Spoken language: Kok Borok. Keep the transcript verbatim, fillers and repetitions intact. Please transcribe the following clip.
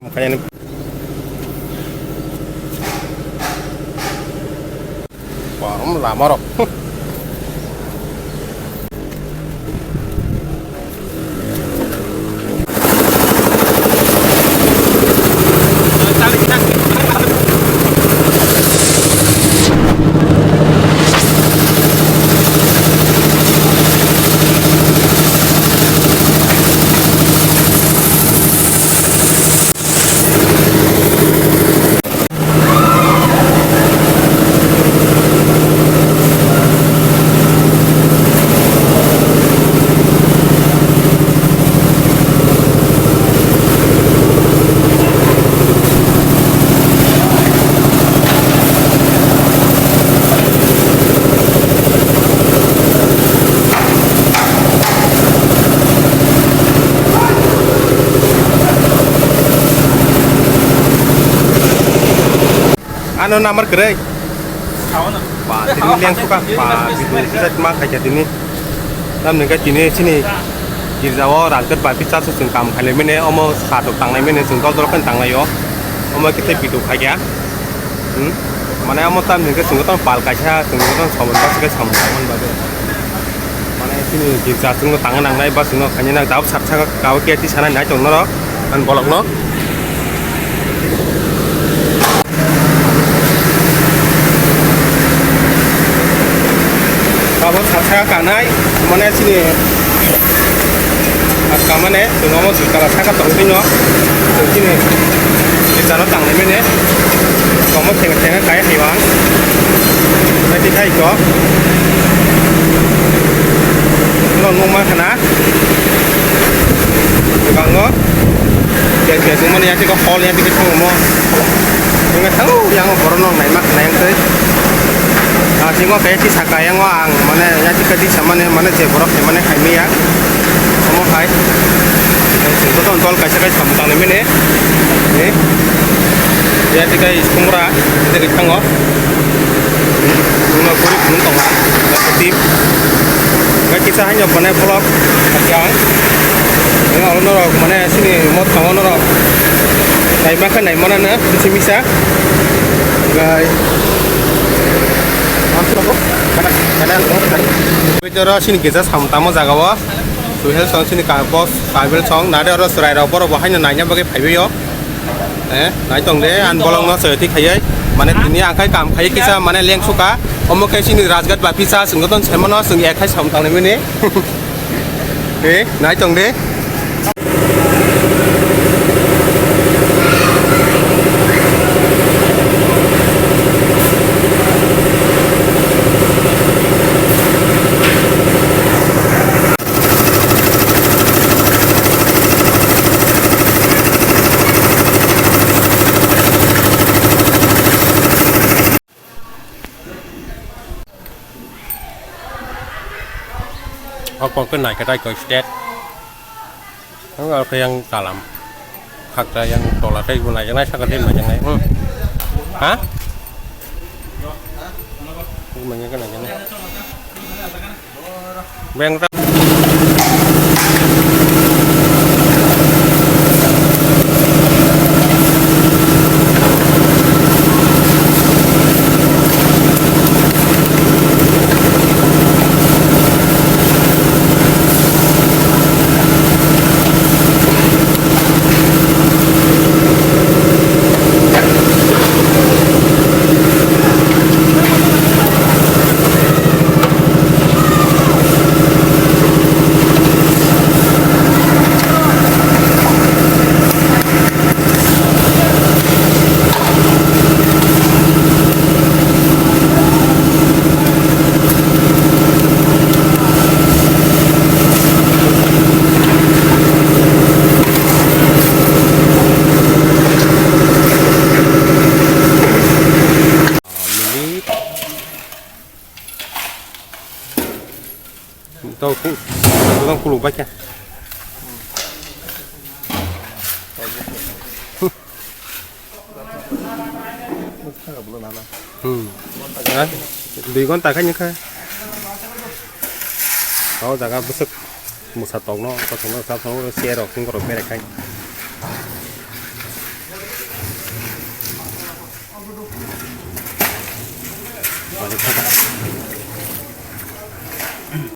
Kayani. Wah, um, lama rok. Ano number kwrwi. Ba, tini leng suka. Ba, bidu kisa ma khaikha tini. Tamni khe tini chini girjao rajgat bai pisa se chwng kam khailai mene, omo satok tanglai mene, chwng dol dol khe tanglaio. Omo khe tei bidu khaikha. Hmm? Mane omo tamni khe chwng tong pal kaisa, chwng tong somon basi khe somon tangmani bagwi. Mane chini girja chwngno tangna nangnai, bwswkno khaina nang, tabuk sak saka kabo keti sana nai tong norok, ang bolokno. Tabuk sak saka kanai, mane chini aska mane chwng omo jwkala saka tong twi no, chwng chini girjano tangnai mene, omo theng theng kai hai bang, nai twi khai ko, no nung ma khana. Kwbangno. Khe khe chwng mani yati khe hol yati khe chwng mo. Wngkha thang yang borok no naima khnai wngtwi. Ah, thingo khe tisa kha yang o ang mane yati khe tisa mane mane je borok khe mane khaimaya. Omo hai. Chwng to dol kaisa kaisa samung tangnai mene. Eh. Yati khe iskungra tei khe thango. Nungno guri phunuk tongma, positive. Bai kisa haino mane vlog, yang. Yang alo norok mane sini mot thango norok. Naima khe naimana no, bisi misa. Bai. Bidoro sini kisa sam tamo jaga o. Suhel song sini ka boss, Kabel song, nade oro chwrai rok borok bo haino naina bagwi phaibaio. Eh, nai tong de, ang bolong no soi thik khayai. Mane tini ang khai kam khai kisa, mane leng suka. Omo khai sini Rajgat ba pisa, sing goton semano, sing ek khai sam tang mene. Eh, nai tong de. O kok ke nai ke tai koi stet. Ang al ke yang dalam. Hak ta yang tola tai bu nai yang nai sa ka tem nai yang nai. Hmm. Ha? Bu nai yang nai yang nai. Beng ta. Tau ku, tau kuluk baikha. Hmm. Ha? Dui gonta khai nokha. O jaga bwswk mwsa tokno, kothoma sap sap chair rok sing rok berai khai. Ani kok